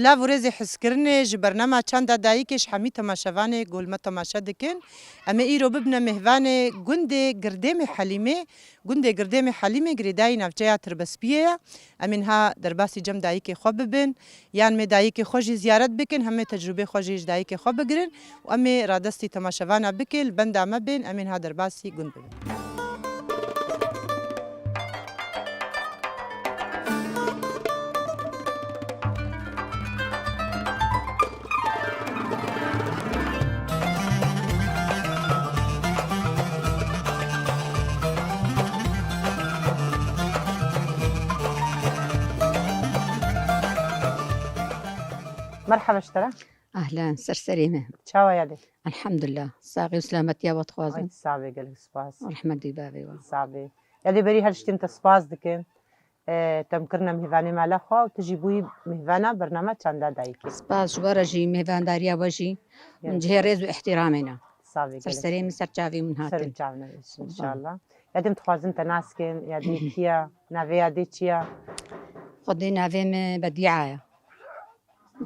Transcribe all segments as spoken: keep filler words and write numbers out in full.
Silav û rêzê hizkirinê ji bernama Çanda Dayikê ji hemî temaşevanê ku li me temaşe dikin. Em ê îro bibine mêvanê gundê Girdêmê Helîmê. Gundê Girdêmê Helîmê girêdayî navçeya Tirbespiyê ye. Em ê niha derbasî cem dayikê xwe bibin. Yan mê dayikê xwe jî ziyaret bikin, hem ê tecrûbê xwe jî ji dayikê xwe bigirin û em ê radestî temaşevana bikin, li benda me bên, em ê niha derbasî gund bibin. Merhaba ji te re. Ehlen, ser serê me. Çawa yadê? Elhamdulillah. Saxî û selametiya we dixwazim. Ay, sax bê, gelek spas. Rehmet dî bavê we. Sax bê. Yadê berî her tiştên te spas dikim. E, te em kirine mêvanê mala xwe û tu jî bûyî mêvana bernama Çanda Dayikê. Spas ji we re jî, mêvandariya we jî. Min cihê rêz û îhtîramê ne. Sax bê, gelek spas. Ser serê min, ser çavê min hatin. Ser û çavê min, înşallah. Yadê em dixwazin te nas kin, yadê kî ye, navê yadê çi ye? Xwedê navê min Bediya ye.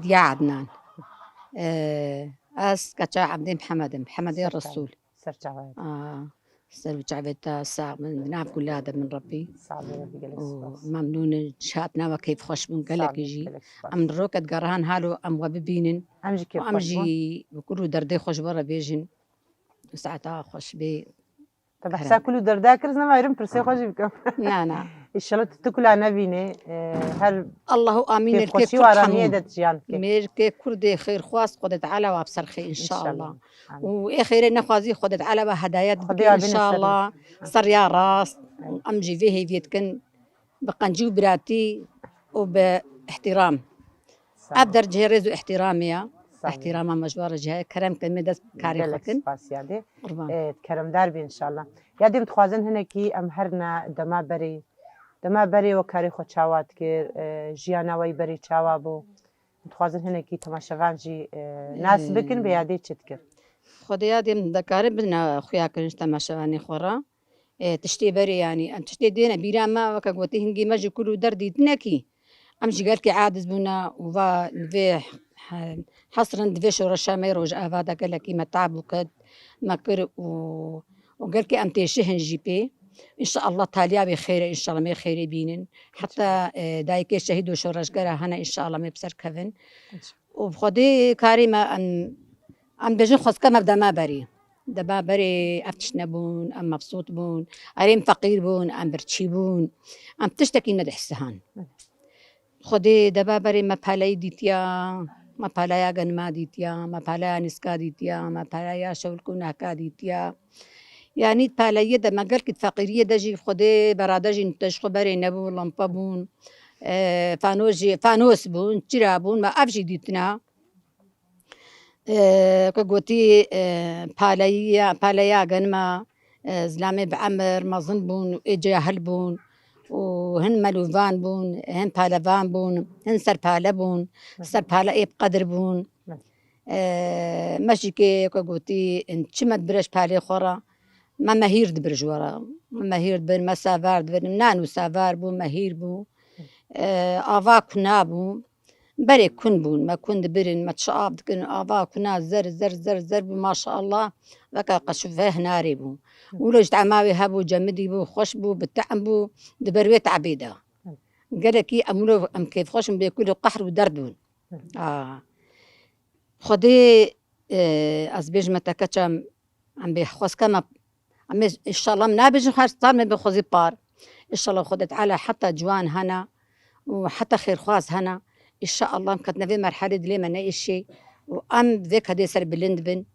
Diya Adnan. Ee, ez keça Ebdê Mihemed im, Mihemedê Resûl. Ser çava ye. Aa, ser û çavê te sax bin, di nav kula de bin Rebbî. Sax bin, Rebbî gelek spas. Û memnûn in, ji hatina we keyfxweş bûn, gelekî jî. Sax bin, gelek spas. Em li roket gerihan halo em we bibînin. Em jî keyfxweş bûn. Em jî bi kul û derdê xwe ji we re bêjin. Saeta xweş bê. Te behsa kul û derda kir, ez nema êrim pirsê xwe jî bikim. Na, na. Înşallah tu, tu kula nebînê, e, her Allahu amîn, kêfxweşî û aramiyê de tu jiyan bikê. Mêrkê Kurdê xêrxwaz Xwedê Teala wa bi ser xê, înşallah. Înşallah. Amîn. Û ê xêrê nexwazî Xwedê Teala wa hedayet bike, înşallah. Ser ya rast. Amîn. Em jî vê hêviyê dikin. Bi qencî û biratî û bi îhtîram. Sağ ol. Ev der cihê rêz û îhtîramê ye. Sağ ol. Îhtîrama me ji we re jî heye. Kerem kin, mê dest karê xwe kin. Gelek spas yadê. Qurban. Ê, keremdar bî înşallah. Yadê em dixwazin hinekî em herine dema berê. Dema berê we karê xwe çawa dikir, e, jiyana we yî berê çawa bû? Em dixwazin hinekî temaşevan jî, e, nas bikin, bi yadê çi dikir? Xwedê yadê em dikarin bidine xuya kirin ji temaşevanê xwe re. E, tiştê berê, yanî, em tiştê dêne bîra me, weke gotî, hingê me ji kul û derdî dinekî. Em ji gelkê aciz bûne û va li vê he-, hesrin di vê şoreşa me Rojava de gelekî me tab û ked me kir û, û gelkê em têşihin jî pê. Înşallah taliya wê xêr e, înşallah me xêrê bînin. Heta, e, dayikê şehîd û şoreşgera hene, înşallah me bi ser kevin. Înşallah. Û bi Xwedê karê me em, em bêjin xwezke me bi dema berê. Dema berê ev tişt nebûn, em mebsût bûn, erê em feqîr bûn, em birçî bûn, em tiştekî nedihsihan. Xwedê dema berê me paleyî dîtiya, me paleya genima dîtiya, me paleya nîska dîtiya, me paleya şewilk û nehka dîtiya. Yanî paleyê de me gelkî feqîriyê de jî Xwedê berade jî te ji xwe berê nebû, lampe bûn, e, fanos jî, fanos bûn, çira bûn, me ev jî dîtina. E, ku gotî, e, paleyiya, paleya genima, e, zilamê bi emir mezin bûn û ê cahil bûn û hin melûvan bûn, hin palevan bûn, hin serpale bûn, serpale ê bi qedir bûn. E, me jî kê ku gotî, çi me dibire ji palê xwe re, me mehîr dibir ji we re. Me mehîr dibir, me savar dibir, nan û savar bû, mehîr bû. E, ava kuna bû. Berê kun bûn, me kun dibirin, me çi av dikirin, ava kuna zer, zer, zer, zer bû, maşallah, weke qeşûve hinarê bû. Wilo ji tema wê hebû, cemidî bû, xweş bû, bi tehm bû, di ber wê tebê de. Gelekî em wilo em kêfxweş in, bê kul û qehr û derd bûn. A. Xwedê, e, ez bêjime te keça em bê xwezke me, em ê, înşallah, em nabêjin her sal me bê xwezî par. Înşallah Xwedê Teala heta ciwan hene û heta xêrxwaz hene. Înşallah em ketine vê merhelê dilê me neêşê û em vê kedê ser bilind bin.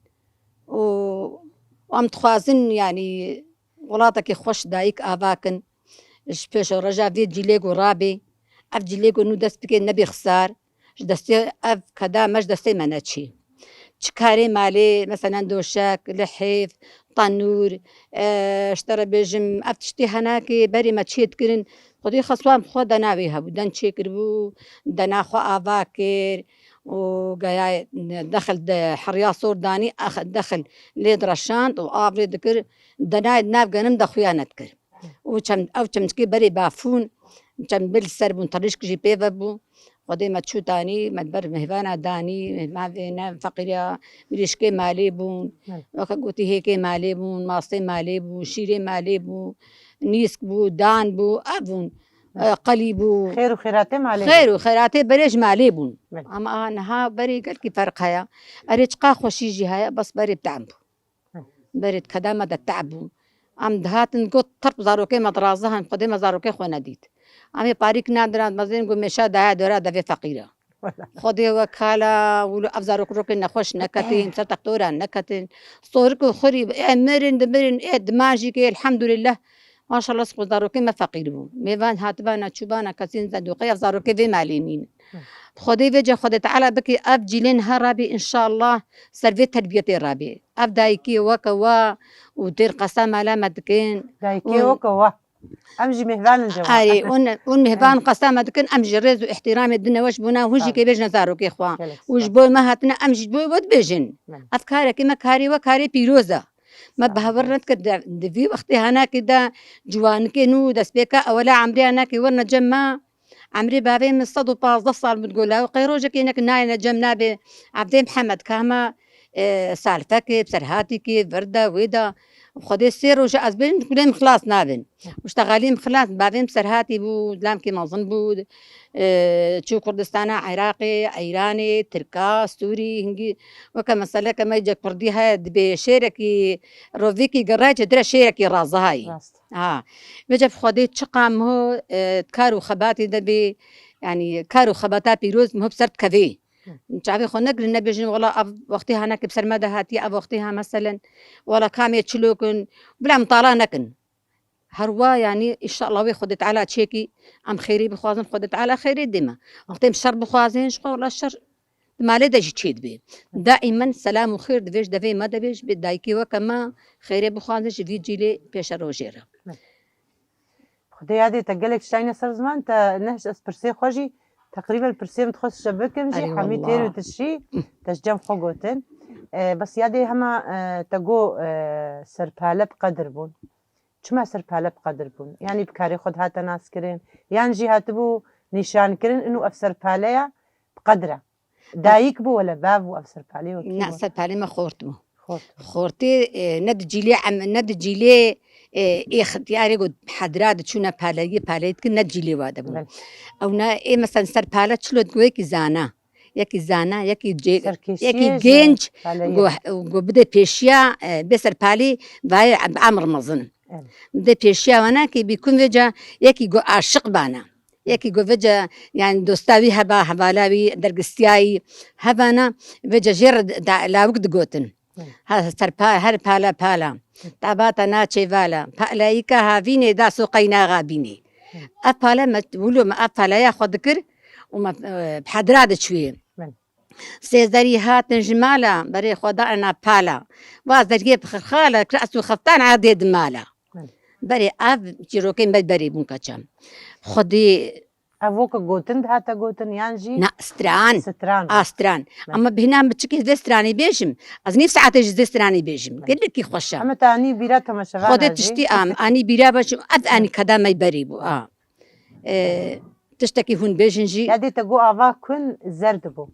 Û em dixwazin, yanî, welatekî xweş dayik ava kin. Ji pêş û reja vê cîlê ku rabê, ev cîlê ku nû dest bike nebê xisar. Ji destê ev keda me ji destê me neçî. Çi karê malê, meselen doşek, lihêf, tenûr, e, ji te re bêjim, ev tiştê hene ki berê me çê dikirin. Xwedê xeswa em xwe dena wê hebû, den çê kiribû, dena xwe ava kir û geya dexil de heriya sor danî, ex-, dexil lê direşand û av lê dikir, denayê di nav genim de xuya nedikir. Û çem-, ew çemçikê berê bafûn, çem bil ser bûn, telîşk jî pê ve bû. Xwedê me çû tanî, me ber mêvana danî, mêvan vê ne feqîriya, mirîşkê malê bûn, Evet. weke gotî hêkê malê bûn, mastê malê bû, şîrê malê bû, nîsk bû, dan bû, ev bûn. Evet. E, qelî bû. Xêr û xêratê malê Xêr bûn. û xêratê berê ji malê bûn. Evet. Ama a niha berê gelkî ferq heye. Erê çiqa xweşî jî heye, bes berê bi tehm bû. Berê di keda me de te'b bû. Em dihatin got, "Terp zarokê me dirazihan, Xwedê me zarokê xwe nedît." Em ê parîk nadiran, mezin got, "Mêşa daya dora devê feqîra." Xwedê we kala, wilo ev zarok rokê nexweş neketin, ser textora neketin. Sorik û xurî, ê mirin, dimirin, ê diman jî kê, elhamdulillah. Maşallah, xwe zarokê me feqîr bû. Mêvan hatibana, çûbana, kesîn zendoqe, ev zarokê vê malê nîn. Xwedê vê ce Xwedê Teala bike ev cîlên her rabî, înşallah, ser vê terbiyetê rabî. Ev dayikê weke we û têr qesa mala me dikin. Dayikê Û weke we. Em jî mêhvan in cema. Arê, ûn, ûn mêhvan qesa me dikin, em ji rêz û îhtîramê dine weş bûna, hûn jî Sağ ol. kê bêjine zarokê xwe. Gelek Û ji spas. bo me hatine, em jî ji bo we dibêjin. Belê. Ev kareke me karê we karê pîroz e. Me Sağ ol. bawer nedikir de, di vî wextê henakê de ciwanikê nû destpêka ewela emrê henakê werine cem me. Emrê bavê min sed û pazdeh sal bû, digot, "Law qey rojekê hinek nayêne cem nabê Evdê Mihemed, ka hema, e, salfekê, serhatîkê, vir de, wê de." Xwedê sê roje ez bêm, kulê min xilas nabin. Muştexalî min xilas, bavê min serhatî bû, lamkê mezin bû, e, çû Kurdistana Iraqê, Eyranê, Tirka, Sûrî, hingî weke meseleke me ce Kurdî heye, dibê şêrekî rovîkî gerayê, çêtir e şêrekî razihayî. Rast. Ha. Vêce bi Xwedê çiqa miho, e, kar û xebatê de bê, yanî kar û xebata pîroz miho bi ser dikevê. Hı. Çavê xwe negirin, nebêjin, "Wela ev wextê hanakê bi ser me de hatiye, ev wextê ha meselen, wela kamê çilokin." Bila mitala nekin. Her wa, yanî, înşallah wê Xwedê Teala çêkî, em xêrê bixwazin, Xwedê Teala xêrê dê me. Wextê em şer bixwazin, ji xwe, wela şer di malê de jî çê dibê. Daîmen selam û xêr divê ji devê me de bê, ji bê dayikê weke me xêrê bixwazin ji vî cîlê pêşerojê re. Xwedê yadê te gelek tişt ayne ser ziman, te nehişt ez pirsê xwe jî, teqrîben pirsê min dixwest şe bikim jî, Erê hemî têr û wallah. tişî te ji cem xwe gotin. E, bes yadê hema, e, te got, e, serpale bi qedir bûn. Çima serpale bi qedir bûn? Yanî bi karê xwe dihate naskirin, yan jî hatibû nîşankirin, ino ev serpaleya bi qedir e. Dayik bû wele bav bû ev serpalê wekî Na, bû? serpalê me xort bû. Xort bû. Xortê, e, ne di cîlê em, ne di cîlê, e, êxtiyarê ku hedra diçûne paleyî, paleyî dikin, ne di cîlê wa de bû. Belê. Ew ne, ê, mesela serpale çilo digo yekî zana. Yekî zana, yekî cê-, Serkêşiyê yekî ji genç, paleyê. ku, ku bide pêşiya, e, bê serpalî vayê emr mezin. Evet. Bide pêşiya wana ki bî kun vêca yekî ku aşiq bana. Yekî ku vêca, yani dosta wî heba, hevala wî, dergistiyayî hebana, vêca jê re da-, lawik digotin. Evet. Ha, serpa-, her pala pala. Tabata naçê vala. Palayîka havînê da soqeyna xabînê. Evet. Ev pale me, wilo me ev palaya xwe dikir û me, e, bi hedra diçûyê. Evet. Sêzerî hatin ji mala, berê xwe da ena pala. Va zergê bi xirxala, kiras û xeftan erdê di mala. Hı. Berê ev çîrokên me berê bûn kaçam. Xwedî Ev weke gotin dihate gotin yan jî Na, stran. stran. A, stran. Hı. Ama bihna min çikê vê stranê bêjim. Ez nîv saetê ji vê stranê bêjim. Hı. Gelekî xweş e. Ama te anî bîra temaşevan Xwedê jî. tiştî am, anî bîra baş, ev anî keda me berê bû. A. E, tiştekî hûn bêjin jî. Ya dê te got ava kun zerd bû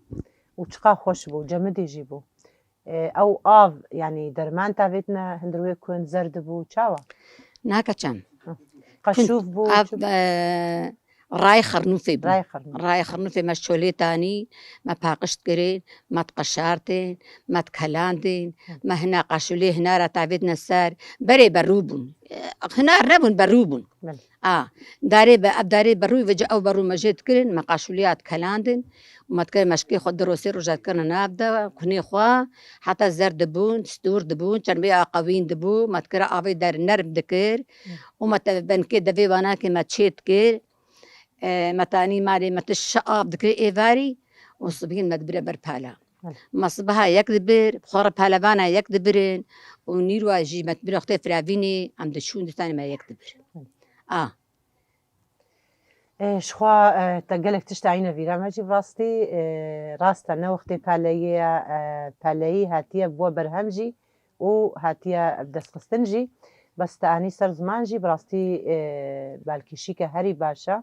û çiqa xweş bû, cemidê jî bû. E, ew av, yanî derman tavêtine hundir wê kun zerd bû, çawa? Nake çem. Hı. Qeşûf bû, Av, çi bû? e, rayê xernûfê bû. Rayê xernûf. Rayê xernûfê me çolê tanî, me paqişt kirin, me diqeşartin, me dikelandin, Hı. me hina qaşûlê hina re tavêtine ser. Berê berû bûn. E, hinar nebûn, berû bûn. Belê. A, darê be, ev darê berû, vêca ew berû me jê dikirin, me qaşûliya dikelandin û me dikir meşkê xwe du roj sê roja dikirine nav de, kunê xwe, heta zer dibûn, stûr dibûn, çermê aqewîn dibû, me dikire avê der nerm dikir Hı. û me te benkê devê wanakê me çê dikir. E, me tanî malê me tişt şe av dikir êvarî û sibhîn me dibire ber pala. Hı. Me sibeha yek dibir, bi xwe re palevana yek dibirin û nîrwa jî me dibire wextê firavînê, em diçûn ditanê me yek dibir. Hı. A. E, ji xwe, e, te gelek tişt ayîne vîra me jî bi rastî, e, rast e, ne wextê paleyê ye, e, paleyî hatiye bûye berhem jî û hatiye bi destxistin jî. Bes te anî ser ziman jî bi rastî, e, balkêşîke herî baş e.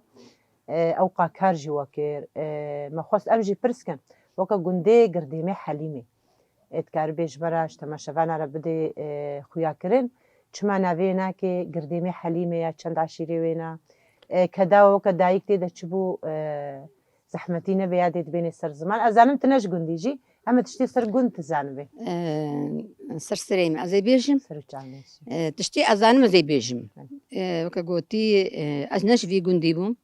E, ew qa kar jî we kir. E, me xwest em jî pirs kin. Weke gundê Girdêmê Helîmê. E, dikaribê ji me re, ji temaşevana re bidê, e, xuya kirin. Çima navê nakê Girdêmê Helîmê ya çend eşîrê wê ne? E, keda we weke dayik tê de çi bû, e, zehmetî nebe ya dê dibênê ser ziman. Ez zanim tu ne ji gundî jî, heme tiştê ser gund tu zanibê. E, ser serê min ez ê bêjim. Ser û çavên jî. E, tiştê ez zanim ez ê bêjim. Hı. E, weke gotî, e, ez ne ji vî gundî bûm.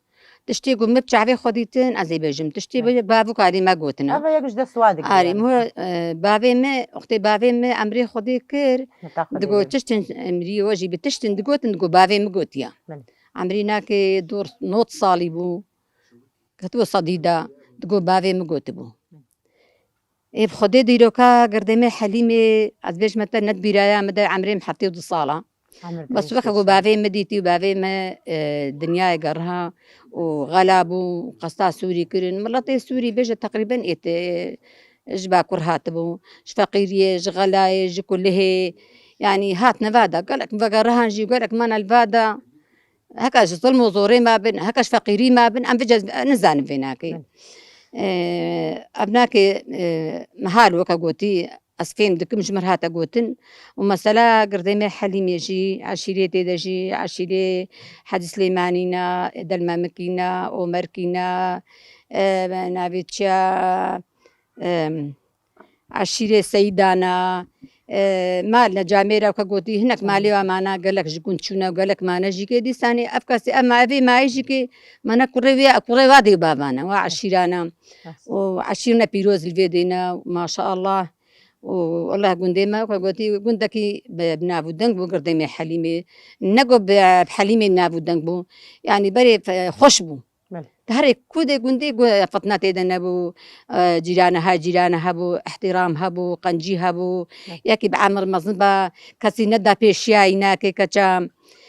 Tiştê ku min bi çavê xwe dîtin, ez ê bêjim. Tiştê Hı. bi bavûka alî me gotin. Eva yek ji dest wa digire. Arî, yani. Min, e, bavê me, wextê bavê me emrê Xwedê kir, Meta Xwedê digot, kir. Tiştin emrî we jî bi tiştin digotin, digot bavê min gotiya. Belê. Emrî nakê dor not salî bû. Ketibû sedî de, digot bavê min gotibû. Ê bi Xwedê dîroka Girdêmê Helîmê, ez bêjime te, ne di bîraya min de, emrê min heftê û du sala. Amir Bes bêje weke ku şaş. Bavê min dîtî û bavê min, e, dinyayê geriha û xela bû, qesta Sûrî kirin. Miletê Sûrî bêje teqrîben êt, e, ji Bakur hatibû, ji feqîriyê, ji xelayê, ji kulihê. Yanî hatine va de. Gelek vegerihan jî, gelek mane li va de. Heke ji zilm û zorê me bin, heke ji feqîrî me bin, em vêca nizanin vê nakê. Hı. E, ev nakê, e, mehal weke gotî, ez fêm dikim ji min re hate gotin. Û mesela Girdêmê Helîmê jî, eşîrê tê de jî, eşîrê Hecî Silêmanî ne, Delmemikî ne, Omerkî ne, e, navê çi ya, e, eşîrê Seyîdan e, e, mal ne camêra ke gotî, hinek malê wa mane, gelek ji gund çûne û gelek mane jî kê dîsanê. Ev kesê, ev ma-, evê mayê jî kê, mane kurê wê, kurê wa dê bavan e, wa eşîran e. Û eşîr ne pîroz li vê dê ne, maşallah. Û Allah gundê me, weke gotî, gundekî bi, bi nav û deng bû, Girdêmê Helîmê. Ne got bi, bi Helîmê bi nav û deng bû. Yanî berê fe-, xweş bû. Belê. Di herê ku dê gundê gu-, fitne tê de nebû, e, cîrane ha, cîrane hebû, îhtîram hebû, qencî hebû. Belê. Yekî bi emir mezin ba, kesî neda pêşiyayî nakê keça.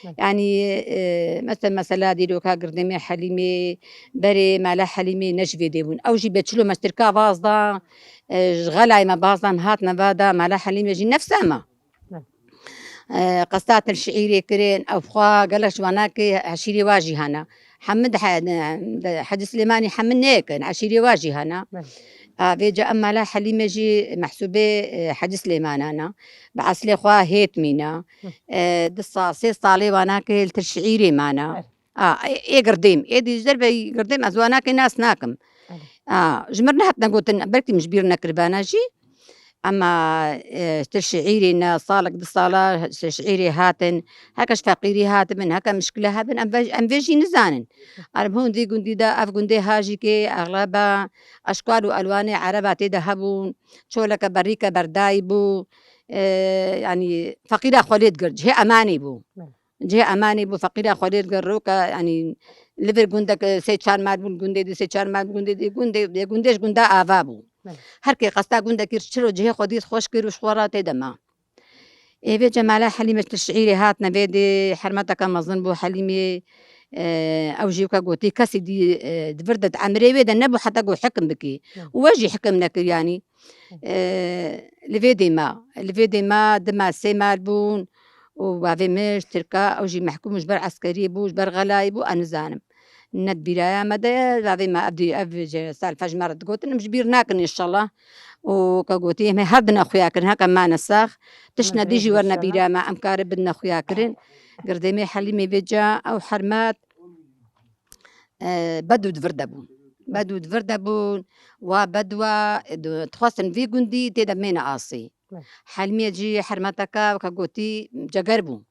Belê. Yanî, e, mesela, mesela dîroka Girdêmê Helîmê, berê mala Helîmê ne ji vê dê bûn. Ew jî be çilo meştirka vaz da, e, ji xelayê me baz dan hatine va da, mala Helîmê jî nefsa me. Hı. E, qesta til şiîrê kirin, ew xwe gelek ji wanakê eşîrê wa jî hene. Hemû di he-, di Hecî Silêmanî hemû nêkin, eşîrê wa jî hene. Hı. A, vêca em mala Helîmê jî mehsûbê, e, Hecî Silêmanan e. Bi eslê xwe hêt mîne. Hı. E, di sa-, sê salê wanakê li til şiîrê mane. Hı. A, ê, ê girdêm, ê dî ji derveyî girdêm ez wanakê nas nakim. Belê. A, ji mir nehatine gotin, belkî min ji bîr nekiribana jî. Ema, e, ti şiîrê ne, salek du sala ti şiîrê hatin, heke ji feqîrî hatibin, heke mişkile hebin, em ve-, em vê jî nizanin. Em hûn dî gundî de, ev gundê ha jî kê exleba eşkal û elwanê ereba tê de hebûn, çoleke berîke berdayî bû, e, yanî feqîra xwe lê digir, cihê emanê bû. Belê. Cihê emanê bû, feqîra xwe lê digir, roke, yanî li vir gundek, e, sê çar mal bûn, gundê dî sê çar mal bûn, gundê dî, gundê, gundê ji gunda ava bû. Belê. Her kê qesta gundekî çiro cihê xwe dît xweş kir û ji xwe re tê de ma. Ê vê cemala Helîmê tu şiîrê hatine vê dê, hermeteke mezin bû Helîmê, e, ew jî weke gotî, kesî dî, e, di vir de di emirê wê de nebû heta ku hikim bikî. Belê. Û we jî hikim nekir, yanî. E, li vê dê ma, li vê dê ma, di ma sê mal bûn û bavê min ji Tirka, ew jî mehkûm ji ber eskeriyê bû, ji ber xelayê bû, ez nizanim. Ne di bîraya me de ye, bavê me ev dî, ev ji salfej me re digotin, em ji bîr nakin înşallah. Û ke gotî, em ê her dine xuya kirin, heke mane sax, tiştine dî jî werne bîra me, em kare bidine xuya kirin. Girdêmê Helîmê vê ca, ew hermet, e, bedû di vir de bûn. Bedû di vir de bûn, wa bedwa, e, di-, dixwestin vî gundî tê de mêne asê. Belê. Helmiyê jî hermeteke, weke gotî, ceger bû.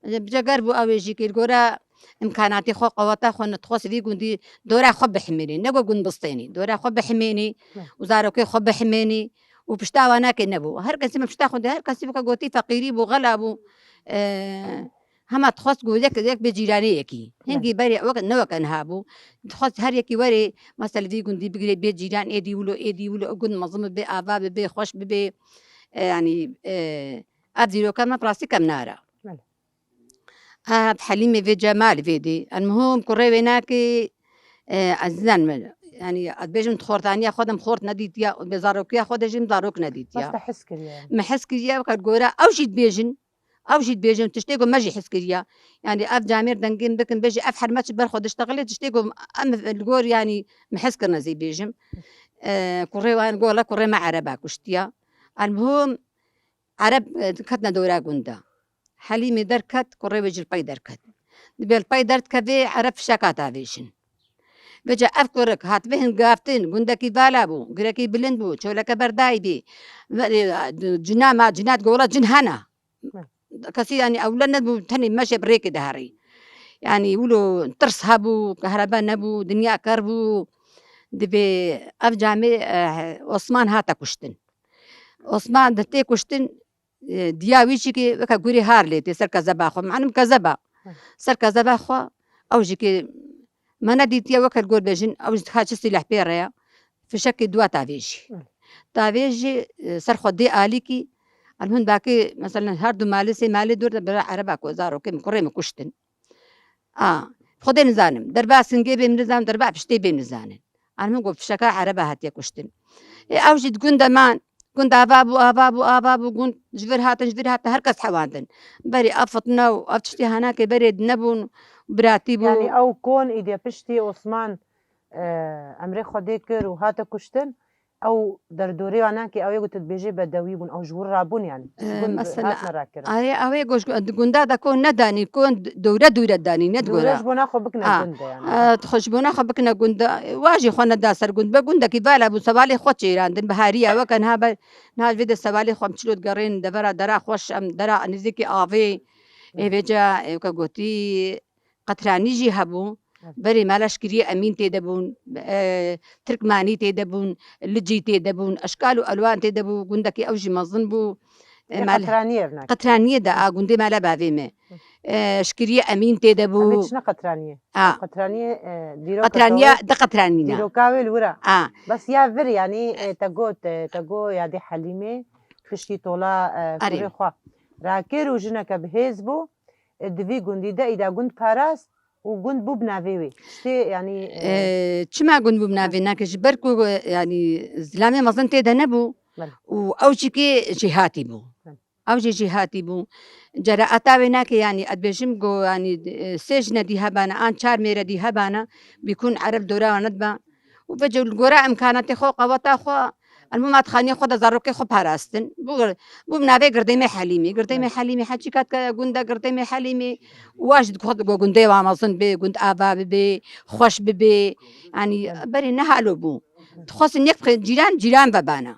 Ceger bû, ew ê jî kê li gore îmkanatê xwe, qeweta xwe, nedixwest vî gundî dora xwe bihimênî. Ne ku gund bistênî, dora xwe bihimênî Belê. Û zarokê xwe bihimênî û pişta wana kê nebû. Her kesî me pişta xwe de, her kesî weke gotî feqîrî bû, xela bû. E, Hema dixwest ku yek, yek bê cîranê yekî. Hingî berê wek, ne weke niha bû. Dixwest her yekî werê, mesela vî gundî bigirê, bê cîran, êdî wilo, êdî wilo, gund mezin bibe, ava bibe, xweş bibe. E, yanî, e, ev dîroka me bi rastî kemnara. Belê. Ev Helîmê vê Cemal vê dê. Elmuhim kurê wê nakê, e, ezîzan min. Yanî, ez bêjim di xortaniya xwe de min xort nedîtiya, bi zarokiya xwe de jî min zarok nedîtiya. Bes te his kiriye. Min his kiriye, weke gore ew jî dibêjin. Ew jî dibêjin, tiştê ku me jî his kiriya. Yanî ev camêr dengê min bikin, bêjî ev herme çi ber xwe diştexilê, tiştê ku em li gor, yanî min his kirine zî bêjim. E, kurê wan gola kurê me ereba kuştiya. Elmuhim, Ereb, e, ketine dora gunda. Helîmê derket, kurê wê jî li pey derket. Dibê li pey derdikevê, Ereb fişeka davêjin. Vêca ev kurik hatibê hingaftin, gundekî vala bû, girekî bilind bû, çoleke berdayî bî. Ve, e, cina ma, cina digola cin hene. Kesî, yanî, ewle nebû, tenê meşê bi rêkê diherî. Yanî, wilo tirs hebû, kehrebe nebû, dinya ker bû. Dibê ev camê, e, Osman hate kuştin. Osman di tê kuştin, e, diya wî jî ki weke gurê har lê tê ser kezeba xwe. Manim kezeba. Hı. Ser kezeba xwe, ew jî ki me nedîtiye weke li gor bêjin, ew jî diha çi sîleh pê re ye. Fişekê dua tavêjî. Hı. Tavêjî, e, ser xwe dê alîkî, elhûn bakê, mesela her du malê, sê malê dûr de bira ereba ku zarokê min, kurê min kuştin. A, Xwedê nizanim. Derba singê bê min nizanim, derba piştê bê min nizanin. An min got fişeka ereba hatiye kuştin. Ê, ew jî di gund de man. Gund ava bû, ava bû, ava bû. Gund ji vir hatin, ji vir hatin. Her kes hewandin. Berê ev fitne û ev tiştê hanakê berê nebûn. Biratî bû. Yanî ew kon îdiye piştî Osman, e, emrê Xwedê kir û hate kuştin. Ew derdorê wan ki ew yê ku tu dibêjê bedewî bûn, ew ji wir rabûn yani. Ji Ee, gund mesela, hatine rakirin. Arê, ew ê goş, di gunda de kon nedanî, kon dewre dewre danî, ne Dewre dewre. Ji bona xwe bikine A, gund de yani. A, xwe ji bona xwe bikine gund de, wa jî xwe neda ser gund be, gundekî vala bû, sevalê xwe çêrandin, bihariya weke niha be, niha vê de sevalê xwe em çilo digerên, devera dera xweş, em dera nêzîkî avê, ê vêca, ê, weke gotî, Qetranî jî hebû. Evet. Berê mala Şikiriyê Emîn tê de bûn, e, Tirkmanî tê de bûn, Licî tê de bûn, eşkal û elwan tê de bû, gundekî ew jî mezin bû. E, Ê mal-, qetranî ev nake. Qetraniyê de, a, gundê mala bavê me. Hı. E, Şikiriyê Emîn tê de bû. Em ê çine qetraniyê. A. Qetraniyê, e, dîroka Qetraniya, wê, di qetranî ne. Dîroka wê li wir e. A. Bes ya vir, yanî, e, te got, e, te got yadê Helîmê, piştî tola, e, Erê. Kurê xwe rakir û jineke bi hêz bû. E, di vî gundî de îda gund parast û gund bû bi navê wê. Tiştê, yanî, e, E, çima gund bû bi navê nake? Ji ber ku, e, yanî zilamê mezin tê de nebû Belê. Û ew jî kê jêhatî bû. Belê. Ew jî jêhatî bû. Ceraeta wê nake, yanî ez dibêjim ku, yanî, e, sê jine dî hebane, an çar mêre dî hebane, bîkun ereb dora wan nedibe. Û vêca li gora imkanatê xwe, qeweta xwe, Elmûm, hatxaniyê xwe de zarokê xwe parastin. Bû, bû bi navê Girdêmê Helîmî. Girdêmê Helîmî heçî kat ke gund e, Girdêmê Helîmî. Wa jî dixwest ku gundê wa mezin bê, gund ava bibê, xweş bibê. Yanî berê ne halo bû. Dixwestin yek bixê cîran, cîran vebana.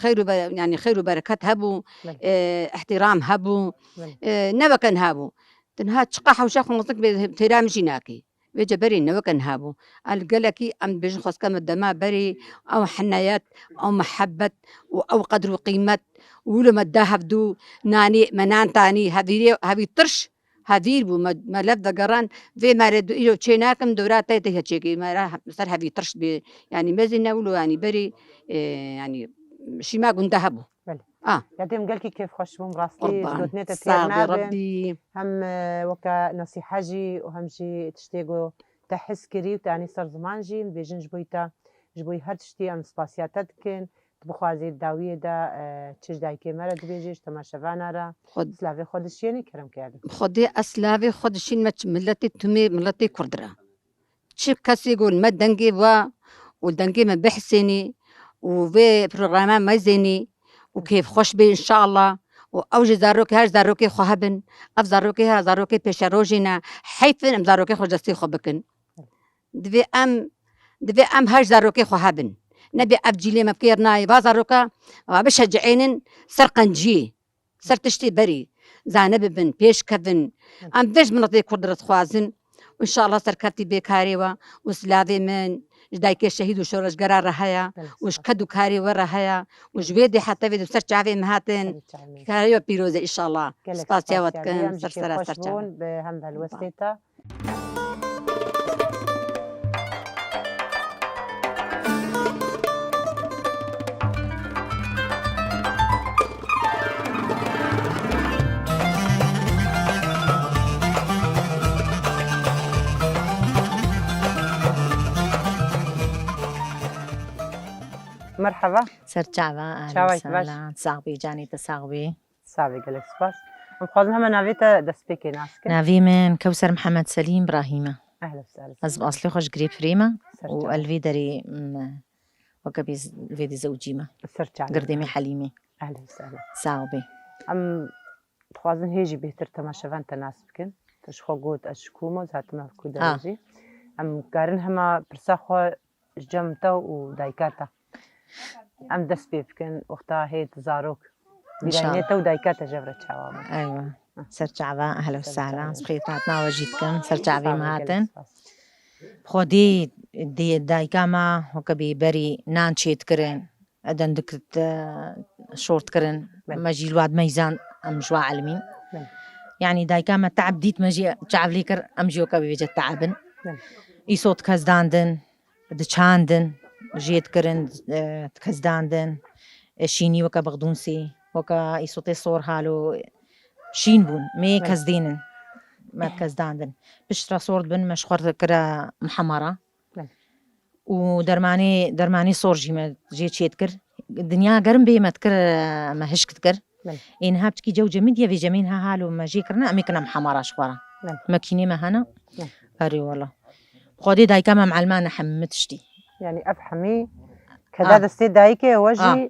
Xeyr û be-, yanî xeyr û bereket hebû, e, îhtîram hebû. E, ne weke niha bû. Ti niha çiqa hewşa xwe mezin bê, têra min jî nakî. Vêca berê ne weke niha bû. A li gelekî em dibêjin xwezka me dema berê, ew henayet, ew mihebet û ew qedr û qîmet û wilo me da hevdû nanê, me nan tanî, hevîrê, hevî tirş, hevîr bû, me, me lev vegeran, vê merê du îro çê nakim, dora te tê çêkî, me ra ser hevî tirş bê. Yanî me zî ne wilo, yanî berê, e, yanî şîma gunda hebû. Belê. A. Ya dêm gelkî kêfxweş bûm, rastî, ji Qurban. Gotinê te têr Sağ ol, nabim. Rabbî. Hem, e, weke nesîhe jî û hem jî tiştê ku te his kirî û te anî ser ziman jî, em dibêjin ji bo te, ji bo her tiştî em spasiya te dikin. Tu bixwazî dawiyê de, e, çi ji dayikê me re dibêjî, ji temaşevana re. Xwe Silavê xwe dişînî, kerem kerdin. Xwedê ez silavê xwe dişînme çi miletê tumê, miletê Kurd re. Çi kesê ku li me dengê we û dengê me bihisênî û vê programa me zênî û kêfxweş bê înşallah û ew jî zarokê her zarokê xwe hebin. Ev zarokê her zarokê pêşerojê ne. Heyf in em zarokê xwe ji destê xwe bikin. Divê em, divê em her zarokê xwe hebin. Nebê ev cîlê me bi kêr nayê. Va zaroka, va bişeci'ênin ser qenciyê. Ser tiştê berî zane bibin, pêş kevin. Em vê ji miletê Kurd re dixwazin. Înşallah serkeftî bê karê we û silavê min ji dayikê şehîd û şoreşgera re heye û ji ked û karê we re heye û ji wê dê heta vê dê ser çavê min hatin. Karê we pîroz e înşallah. Spasiya we dikim ser sera ser çavê. Bi hem helwestê te. Merhaba. Ser çava, ahlen sahlen. Sax bî, canê te sax bî. Savê, gelek spas. Em dixwazin heme navê te destpêkê nas bikin. Navê min Kewser Mihemed Selîm Brahîm e. Ehlen sehlen. Ez bi aslê xwe ji Girê Pirê me û ez li vê derê, m, weke bê z-, vê dê zewicî me. Ser çavê. Girdê me Helîmê. Ehlen sehlen. Sağ ol bê. Em dixwazin hê jî bêhtir temaşevan te nas bikin. Te ji xwe got ez ji kû me, ez hatime ku derê jî. Em karin hema pirsa xwe ji cem te û dayika te. Em dest pê bikin, wexta hêt zarok. Înşallah. Bîranê te û dayika te jev re çawa bû? Eywa. Ser çava, ehla û sehla. Spixê te hatina we jî dikim. Ser çavê me hatin. Xwedê dê dayika me weke bê berî nan çê dikirin. Dendik, e, şort kirin. Belê. Me jî li wad meyzan em ji wa elmîn. Belê. Yanî dayika me te'b dît, me jî çav lê kir, em jî weke bê vêce te'bin. Belê. Îsot kez dandin. Diçandin, jê dikirin, e, dikez dandin. E, şînî weke bexdûnsî, weke îsotê sor halo şîn bûn. Mê kez dînin, me dikez dandin. Piştre sor dibin, me ji xwe re dikire mihemara. Belê. Û dermanê, dermanê sor jî me jê çê dikir. Dinya germ bê me dikir, e, me hişk dikir. Belê. Ê niha piçkî cew cemidî ye, vê cemê niha halo me jê kirine, em ê kine mihemara ji xwe re. Belê. Mekînê me hene. Belê. Erê wela. Xwedê dayika me mielmane hemî tiştî. Yanî ev hemî keda destê dayikê we jî.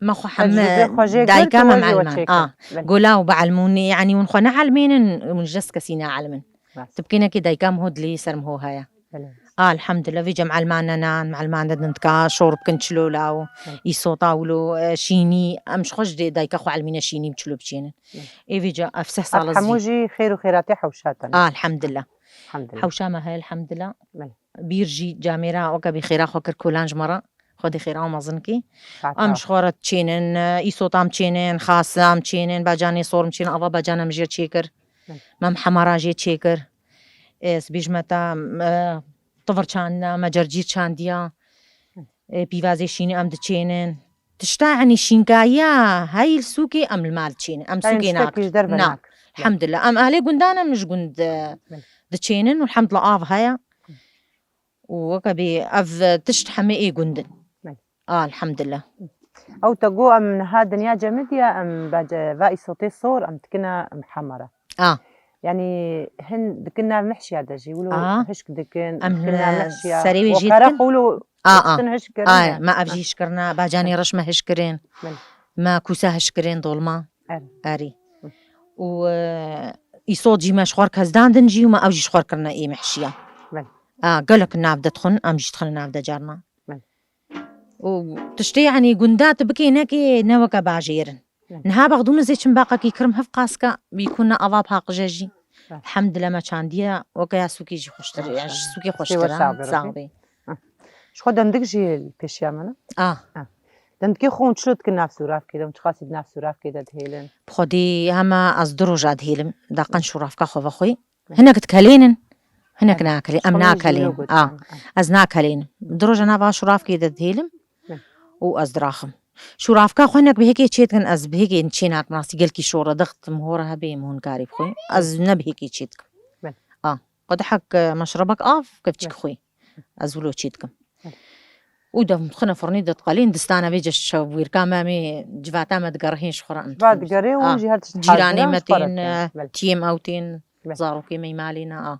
Me xwe hemî dayika me mielman. Gola û bielmûnê, yanî hûn xwe neelmênin, hûn ji dest kesî neelmin. Bes. Tu bikênekê dayika min ho dilê ser min ho heye. Belê. A, elhamdulillah, vê cem elman nenan, elman de dindika, şor bikin çilo law, îsota wilo, e, şînî, em ji xwe ji dê dayika xwe elmîne şînî bi çilo biçênin. Belê. Ê vê ca, ev seh sal ez hemû jî xêr û xêratê hewşa te ne? A, elhamdulillah. Elhamdulillah. Hewşa me heye, elhamdulillah. Belê. Bîr jî camêra weke bê xêra xwe kir kolan ji me re. Xwedê xêra mezin kî. Em ji xwe re çênin, îsotam çênin, xasam çênin, bacanê sorim çênin, ava bacana min jê çêkir. Belê. Me mihemara jê çêkir. Ez bêjme te, e, tivir çandina, me cercîr çandiya. Belê. E, pîvazê şînî em diçênin. Tişta, yanî şînkayiya hey li sûkê em li mal diçênin. Em sûkê nakin. Na. Belê. Elhamdulillah. Em ahlê gundan em ji gund, e, belê, diçênin û elhamdulillah av heye. Belê. Û weke bê ev tişt hemê ê gund in. Belê. A, elhamdulillah. Ew te got em niha dinya cemidiye, em bace-, va îsotê sor, em dikine mihemara. A. Yanî hin dikin nav mehşiya de jî, wilo hişk dikin, em dikin nav mehşiya. Serê wê jê dikin. Wekara xwe wilo dikin hişk kirin. A, me ev jî hişk kirine, bacanê reş me hişk kirin. Belê. Me kûsa hişk kirin, dolma. Erê. Erê. Hı. Û, e, îsot jî me ji xwe re kez dandin jî û me ew jî ji xwe re kirine ê mehşiya. Belê. A, gelek nav de dixwin, em jî dixwin nav de carna. Belê. Û tiştê, yanî gunda tu bikê nekê ne weke bajêr in. Belê. Niha bexdûnizê çim baqekî kirim hev qaska, bîkûna ava paqije jî. Belê. Elhamdulillah me çandiye, weke ya sûkê jî xweştir, ya ji sûkê xweştir e. Sağ bê. Ji xwe dendik jî li pêşiya me ne? A. A. Dendikê xwe hûn çilo dikin nav sûravkê de, hûn çiqasî di nav sûravkê de dihêlin? Bi xwedê hema ez du roja dihêlim, daqan şûravka xwe vexwê. Hinek dikelênin, hinek nakelê-, em nakelên. A, ez nakelênim. Du roja nav a şûravkê de dihêlim û ez diraxim. Şûravka xwe hinek bi hêkê çê dikin, ez bi hêkê çê nakim, rastî gelkî şor e, dixtim, hor e hebê, min hûn karî bixwî. Ez ne bi hêkê çê dikim. Belê. A, qedehek, e, meşrebek av, kevçik xwî. Ez wilo çê dikim. Belê. Û de dixine firnî de diqelên, distana vê ce şev wêrka me, em ê civata me digerihên ji xwe re em dixwin. Digerê û jî her tişt cîranê me tên, tiyêm ew tên, zarokê me yê malê ne, a.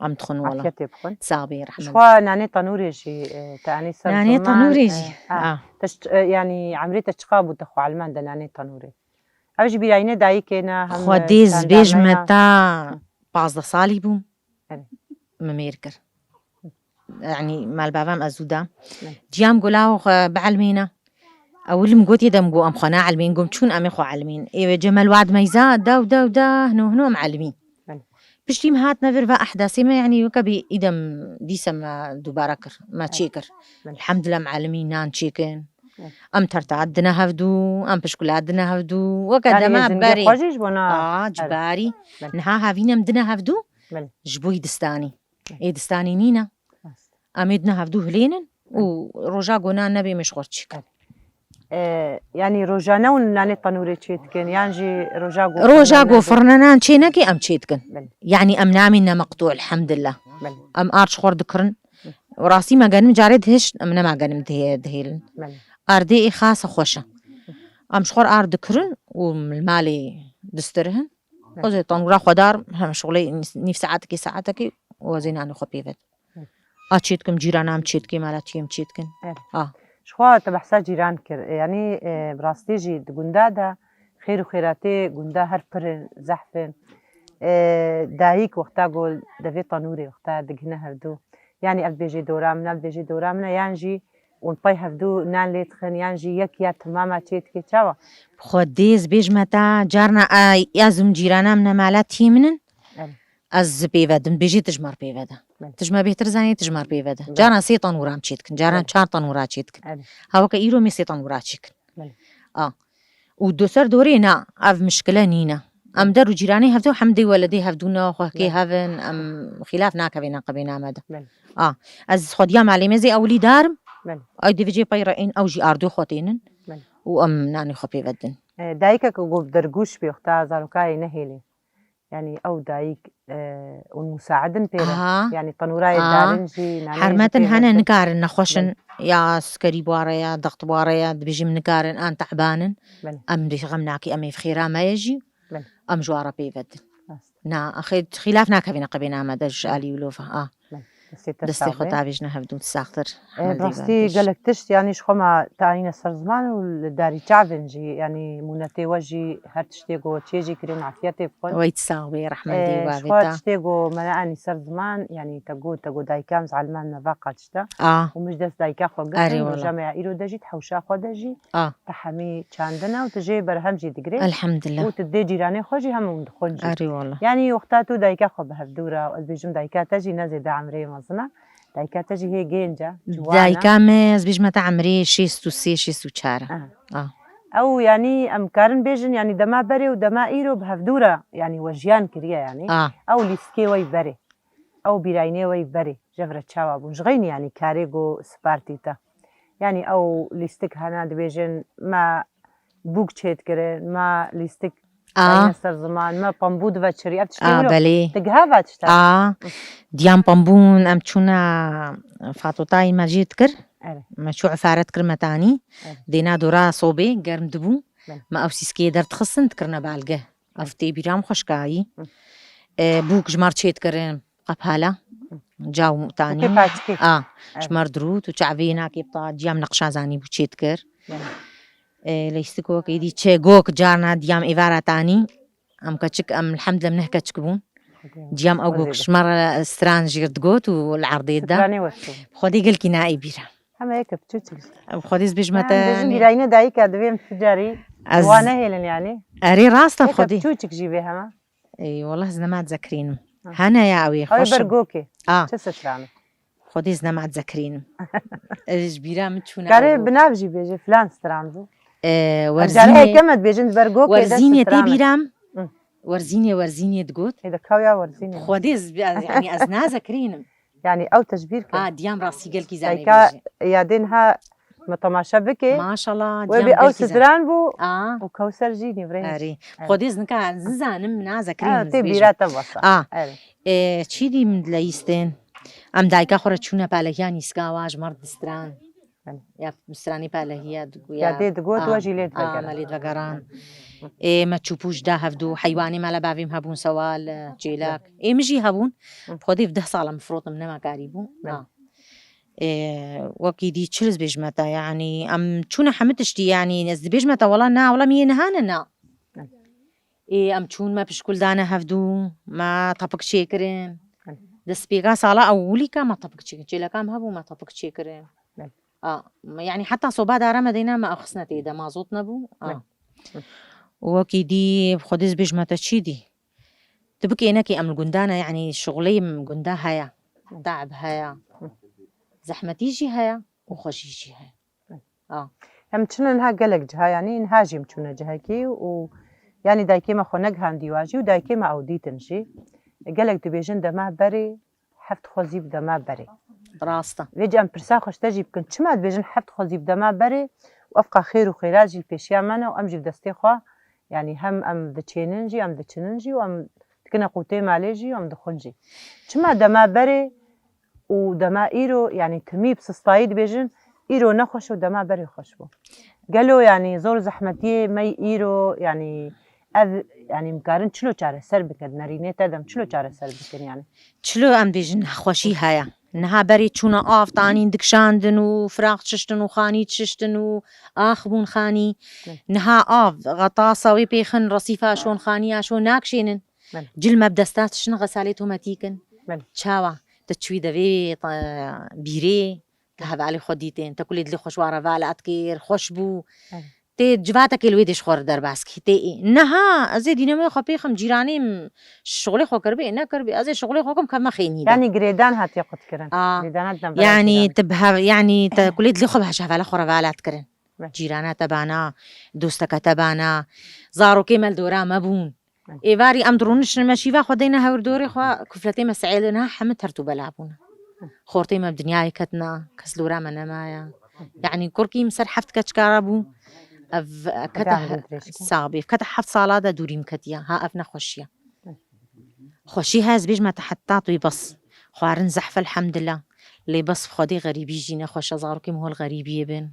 Em dixwin wela. Afiyetê bixwin. Sağ bê, rehmet. Ji xwe nanê tenûrê jî, e, te anî ser. Nanê tenûrê jî, e, a. Te, e, yanî emrê te çiqa bû te xwe elmende nanê tenûrê? Ev jî bîrayînê dayikê ne, hem, e, çanda me ya. Xwedê ez bêjme te pazdeh salî bûm. Erê. Min mêr kir. Yanî malbavem ez zû da. Belê. Ciyam gola xwe bielmîne. Ewil min gotê de min got em xwe naelmîn, gom çûn em ê xwe elmîn. Ê wê cemel wad meyza, dew, dew, da, hino, hino em elmîn. Belê. Piştî min hatine vir va ehdasê me, yanî weke bî îdem dîse me dubare kir, me çê kir. Belê. Elhamdulillah em elmîn nan çêkin. Belê. Em terta dine hevdû, em pişkula dine hevdû. Weke dema berê. Yanî zindgê xwe jî ji bona. A, cibarî. Belê. Niha havîn em dine hevdû. Belê. Ji bo yî distanî. Ê distanî nîne. Rast. Em ê dine hevdû hilênin û roja ku nan nebê me ji xwe re çêkin. E, yanî rojane hûn nanê tenûrê çê dikin, yan jî roja ku firne nan çê neke em çê dikin. Belê. Yanî em namîne meqtû, elhamdulillah. Belê. Em ar ji xwe re dikirin. Hı. Rastî me genim carê dihişt, em nema genim dihê-, dihêlin. Belê. Ardê ê xasa xweş e. Em ji xwe re ar dikirin û li malê Distir hin. Evet. O zê tanûra xwe dar, hem şixulê nîv saetekî, saetekî, o zê nanê xwe pê ve. Evet. A çê dikim, cîrana em çê dikê, mala tiyê em çê dikin. Evet. A. Ji xwe te behsa cîran kir. Yanî, e, bi rastî jî di gunda de xêr û xêratê gunda her pir in, zehf in. E, dayik wexta ku devê tanûrê wexta digihine hevdû. Yanî ev dibêjê dora min e, ev dibêjê dora min e, yan jî hûn pey hevdû nan lê dixin, yan jî yek ya timama çê dike. Çawa? Xwedê ez bêjime te, carna a, ez û cîrana min e, mala tiyê min in. Evet. Ez ji pê ve dim, bêjê tu ji me re pê ve de. Evet. Tu ji me bêhtir zanî, tu ji me re pê ve de. Evet. Carna sê tanûra em çê dikin, carna Evet. çar tanûra çê dikin. Evet. Hewke îro em ê sê tanûra çê kin. Evet. A. Û do ser dorê na, ev mişkile nîne. Em der û cîranê hevdû, hemdê weledê hevdû ne, xwehkê Evet. hev in, em xîlaf nakevê neqebê name de. Evet. A. Ez xwediya malê me zê ewilî darim. Evet. Ay divê cê pey re ên, ew jî ardû xwe tênin. Evet. Û em nanê xwe pê ve din. E, dayikek ku dergûş bê, wexta zarokayê nehêlê. Yanî ew dayik, e, hûn musaidin pê re? Aha. Yanî tenûrayê Aha. darin jî, naneyê jî Hermetin pê hene ve nikarin, nexweş in. Belê. Ya sikerî bware ya, dext bware ya, dibêjim nikarin, an tehban in. Belê. Em bêxem nakî, em ê xêra me ye jî. Belê. Em ji wan re pê ve din. Rast. Na, xê-, xîlaf nakevîne qebê name de ji Belê. alî û lofa. A. Belê. Destê te Destê sax xwe be. tavêjine hevdû saxtir. E, Hemdî rastî vatiş. gelek tişt, yanî ji xwe ma te anîne ser ziman û li darî çavên jî, yanî mûnetê we jî her tiştê ku çê jî kirê, afiyetê bixwin. Wey sax bê, rehmet E, dê ji bavê xwe te. tiştê ku me neanî ser ziman, yanî te got, te got dayika min zaliman me va qatişta. A. Û min ji dest dayika xwe girtin, Erê wala. roja me ya îro de jî, di hewşa xwe de jî, A. te hemî çandine û tu jê berhem jî digirê. Elhamdulillah. Û tu dê cîranê xwe jî hem hûn dixwin jî. Erê wala. Yanî wexta tu dayika xwe bi hevdû re, ez bêjim dayika te jî ne zêde emrê mezin e. Dayika te jî hê gênc e, ciwan e. Dayika me, ez bêjime te emrê şêst û sê, şêst û çar e. Aha. A. Ew, yanî, em karin bêjin, yanî, dema berê û dema îro bi hevdû re, yanî, we jiyan kiriye, yanî. A. Ew lîstikê wey berê. Ew bîrayînê wey berê. Ji vir re çawa bûn? Ji xeynî, yanî, karê ku sipartî te. Yanî, ew lîstik hene dibêjin, me bûk çêdikirin, me lîstik A. dayne ser ziman, me pembû diveçirî, ev tiştê A, wilo. belê. Digiha va tişta? A, diyam pembûn, em çûna Fatotayê me jê dikir. Erê. Me çû ifaret kir me tanî. Erê. Dêna dora sobê germ dibû. Belê. Me ew sîskeyê derdixistin, dikirine balge. Ev Erê. tê bîram xweşkayî. Hı. E, bûk ji me re çê dikirin. Qepala, Hı. caw tanî. Wekî paçkê. A, Erê. ji me re dirût û çavê nakê bita, diyam neqşa zanî bû çê dikir. Belê. E, lîstik wekî dî çê gok carna diyam êvara tanî. Em keçik, em elhamdulillah em neh keçik bûn. Diyam ew Wezê gok de. ji me re stran jî digot û li erdê de. Stranê wes bûn. Xwedê gelkî naê bîra. Heme yeke piçûçik. Xwedê ez bêjime te, Em bêjin yanî bîrayîne dayika divê em tu carî Ez wan nehêlin yanî. Erê rast e Yeke Xwedê. piçûçik jî bê hema. Ey, wallah ez nema dizekirînim. Ha. Hene ya ew ê Ew ê xweş ber im. gokê. A. Çi stran e? Xwedê ez nema dizekirînim. Ez ji bîra min çûne Karê ew gok. bi nav jî bêje filan stran bû. E, Em werzînê, carê heke me dibêjin di ber gokê de werzînê tê stran e. bîram. Hı. Werzînê, werzînê digot. Ê de kaw ya werzînê. Xwedê ez, yanî ez nazekirînim. Yanî ew te ji bîr kir. A, diyam rastî gelkî zanî Dayika bêjî. yadên ha me temaşe bikê. Maşallah, Wê diyam bê ew gelkî zanî. stran bû A. û Kewser jî nîvrê. Erê. Evet. Xwedê ez nika ez nizanim, min nazekirî Ha, min tê zibêjim. bîra te wesa. A. Evet. E, çî dî min dileyîstên? Em dayika xwe re çûne palehiya nîska wa ji me re distran. Evet. Ya stranî palehiya digo Ya ya. dê digot, A, we jî lê a, divegeran. me lê divegeran. Ê, me çûpûş da hevdû, heywanê me le bavê min hebûn sewal, çêlek. Ê, min jî hebûn. Hı. Xwedê bi deh sala min firotin nema karîbû. Hı. A. Ê, wekî dî çi ez bêjime te, yanî, em çûne hemî tiştî, yanî, ez dibêjime te, wela na, wela min yê niha ne, na. Hı. Ê, em çûn, me pişkul dane hevdû, me tepik çêkirin. Hı. Destpêka sala ewilîka me tepik çêkirin. Çêleka me hebû, me tepik çêkirin. Hı. A, me, yanî heta soba dare me deyna me axisne tê de, mazot nebû. A. Hı. Hı. Û wekî dî, Xwedê ez bêjime te çî dî. Tu bikênekî em li gunda ne, yanî şixulê em gunda heye. Hı. Te'b heye. Hı. Zehmetî jî heye û xweşî jî heye. A. Em çûne niha gelek ciha, yanî niha jî em çûne cihekî û yanî dayikê me xwe negihandiye wa jî û dayikê me ew dîtin jî. Gelek dibêjin dema berê heft xwezî bi dema berê. Rast e. Vê jî em pirsa xwe ji te jî bikin, çima dibêjin heft xwezî bi dema berê û ev qa xêr û xêra jî li pêşiya me ne û em jî bi destê xwe, yanî hem em diçênin jî, em diçinin jî û em dikine qûtê malê jî û em dixwin jî. Çima dema berê û dema îro, yanî timî bi sistayî dibêjin, îro nexweş û dema berê xweş bû. Gelo, yanî zor zehmetiyê me yî îro, yanî ev, yanî, em karin çilo çareser bikin, nerînê te dem çilo çareser bikin, yanî? Çilo em bêjin xweşî heye. Niha berê çûna av tanîn dikişandin û firaq dişiştin û xanî dişiştin û ax bûn xanî. Belê. Niha av, xetasa wê pêxin, resîfa şon, xaniya şon nakişênin. Belê. Cil me bi desta dişin xesalê tometî kin. Belê. Çawa? Te çûyî devê, te bîrê, te hevalê xwe dîtên, te kulê dilê xwe ji wan re vala dikir, xweş bû. Belê. Tê civatekê li wê dê ji xwe re derbas kî. Tê ê. Niha ez ê dînemê xwe pêxim, cîranê min şixulê xwe kiribê, nekiribê. Ez ê şixulê xwe kim, kevme xênî de. Yanî girêdan hatiye qutkirin. A, Girêdana di navbera yanî cîranê. Te bi hev-, yanî te kulê dilê xwe bi hev-, ji hevala xwe re vala dikirin. Belê. Cîrana te bana, dosteke te bana, zarokê me li dora me bûn. Belê. Êvarî em dirûnişin me şîva xwe deyne hewr dorê xwe, kufletê me seêlin ha hemî tert û bela bûne. Xortê me bi dinyayê ketina, kes li dora me nemaye. Yanî kurkî min ser heft keçika re bû. Ev kete Xwedê he-, emrê dirêj ke. Sax bî. Kete heft sala de dûrî min ketiye. Ha ev nexweşiye. Xweşî he ez bêjime te heta tu bes. Xwarin zehf elhemdillah. Lê bes bi Xwedê xerîbî jî nexweş e, zarokê min hol xerîbiyê bin.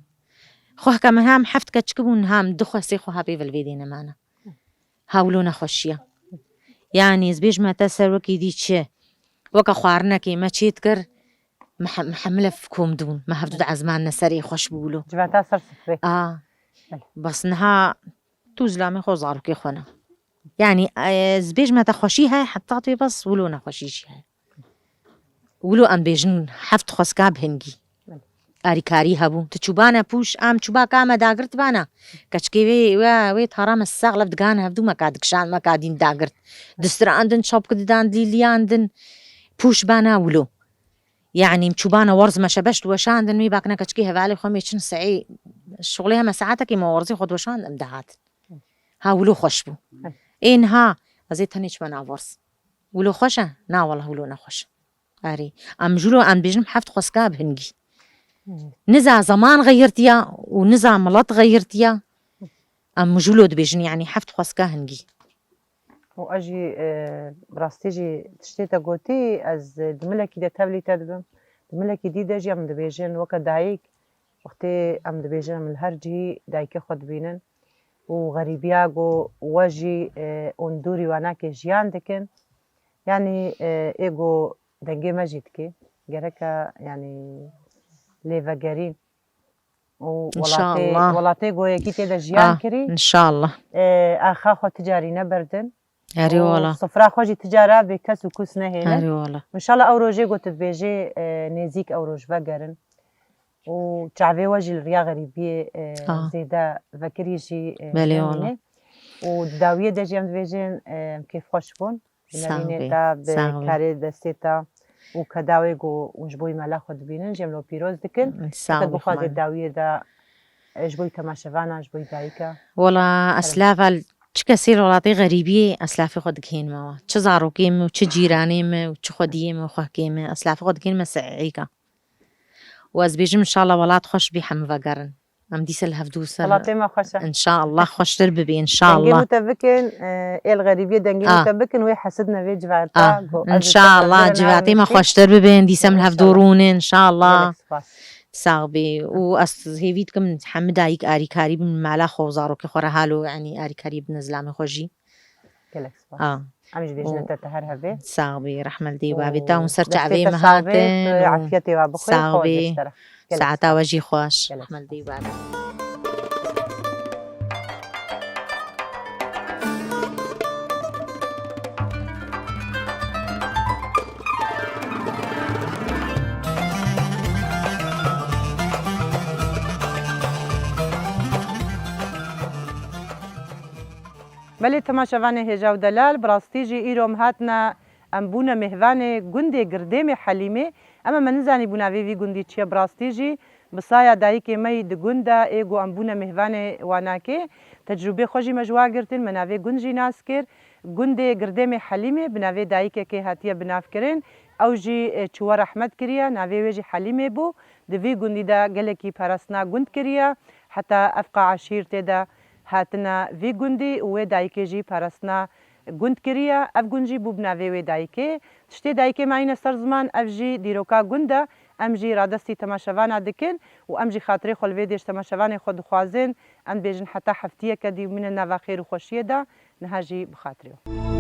Xwehke min hem heft keçik bûn, hem du xwe sê xwe ha pê ve li vê dê nemane. Ha wilo nexweşiye. Yanî ez bêjime te ser wekî dî çi? Weke xwarinekê me çê dikir, me he-, me hemile f-, kom dibûn. Me hevdu diezmandine serê xweş bû wilo. Civata ser sifrê. A. Belê. Bes niha tu zilamê xwe, zarokê xwe ne. Yanî, e, ez bêjime te xweşî heye, heta tu bes wilo nexweşî jî heye. Wilo em bêjin heft xweska bi hingî. Alîkarî hebû. Tu çûbane pûş, em çûba ka me dagirt bana. Keçikê wê, wê, wê tara me sax lev digan hevdû me ka dikişand, me ka dîn dagirt. Distirandin, çapki didan, dilîliyandin. Pûş bana wilo. Yanî em çûbane werz me şebeş diweşandin, wê bakine keçikê hevalê xwe mê çin seî. Şixulê heme saetekê me werzê xwe diweşand, em dihatin. Ha wilo xweş bû. Ê niha, ez ê tenê çime nav werz. Wilo xweş e? Na, wellah wilo nexweş e. Erê. Em jûlo em dibêjin heft xweska bi hingî. Hmm. Niza zeman xeyirtiya û niza milet xeyirtiya. Em jûlo dibêjin, yanî heft xweska hingî. Û ez jî, e, bi rastî jî tiştê te gotî, ez di milekî de tevlî te dibim. Di milekî dî de jî em dibêjin weke dayik, wextê em dibêjin em li her cihî dayikê xwe dibînin. Û xerîbiya ku we jî, e, hûn dûrî wanakê jiyan dikin. Yanî, e, ê ku dengê me jî dikê. Gereke, yanî, lê vegerîn. Û welatê, İnşallah. Welatê ku yekî tê de jiyan Ah, kirî, inşallah. E, axa xwe ti carî neberdin. Erê Û wala. Sifra xwe jî ti cara bê kes û kus nehêlin. Erê wala. Înşallah ew rojê ku tu dibêjê, e, nêzîk ew roj vegerin. Û çavê we jî li riya xerîbiyê, e, Ah. zêde vekirî jî, e, Belê wala. nemîne. Û di dawiyê de jî em dibêjin, e, em kêfxweş bûn. Bi Sağ nerînê bê, te, bi sağ bê. karê destê te û kedawê ku hûn ji bo wî mela xwe dibînin, jî em li we pîroz dikin. Sağ Heke bê, bixwazê Xwedê. dawiyê de, e, ji bo wî temaşevana, ji bo wî dayika. Wala, Kerem. eslava li çi kesê li welatê xerîbiyê eslafê xwe digihênime we. Çi zarokê min û çi cîranê min û çi xwediyê min û xwehkê min. Eslafê xwe digihênime seîka. Û ez bêjim, înşallah welat xweş bî, hemû vegerin. Em dîsa li hevdû ser. Welatê me xweş e. Înşallah xweştir bibê, Dengê înşallah. bû te bikin, e, êl xerîbiyê dengê bû Ah. te bikin, wê hesid nevê civata, Ah, go, ez înşallah, û te civatê me xweştir bibin, dîsa em li hevdû Înşallah. rûnin, înşallah. Gelek spas. Sax bî. Û ez hêvî dikim, hemî dayik arîkarî bin mala xwe û zarokê xwe re halo, yanî arîkarî bin zilamê xwe jî. Gelek spas. Ah. Em jî bêjine Û te, te her hevê. Sax bî, rehme li dê û babê te hûn ser Destê çavê te min sağ bê, hatin tu û afiyetê wa bixwî, sax xwe bî. Destera. Gelek Saeta spas. we jî xweş. Gelek Rehme li dê babê. Belê temaşevanê hêja û delal, bi rastî jî îro em hatine, em bûne mêhvanê gundê Girdêmê Helîmê. Ema me nizanîbû navê vî gundî çi ye, bi rastî jî bi saya dayikê me yî di gund de ê ku em bûne mêhvanê wanakê. Tecrûbê xwe jî me ji wa girtin, me navê gund jî nas kir. Gundê Girdêmê Helîmê bi navê dayikekê hatiye binavkirin. Ew jî, e, çûwe rehmet kiriye, navê wê jî Helîmê bû. Di vî gundî de gelekî parastina gund kiriye. Heta evqa eşîr tê de hatine vî gundî û wê dayikê jî parastina gund kiriye. Ev gund jî bû bi navê wê dayikê. Tiştê dayikê me îne ser ziman, ev jî dîroka gund e. Em jî radestî temaşevana dikin û em jî xatirê xwe li vê dê ji temaşevanê xwe dixwazin. Em dibêjin heta heftiyeke dî bimîne nava xêr û xweşiyê de. Niha jî bi xatirê we.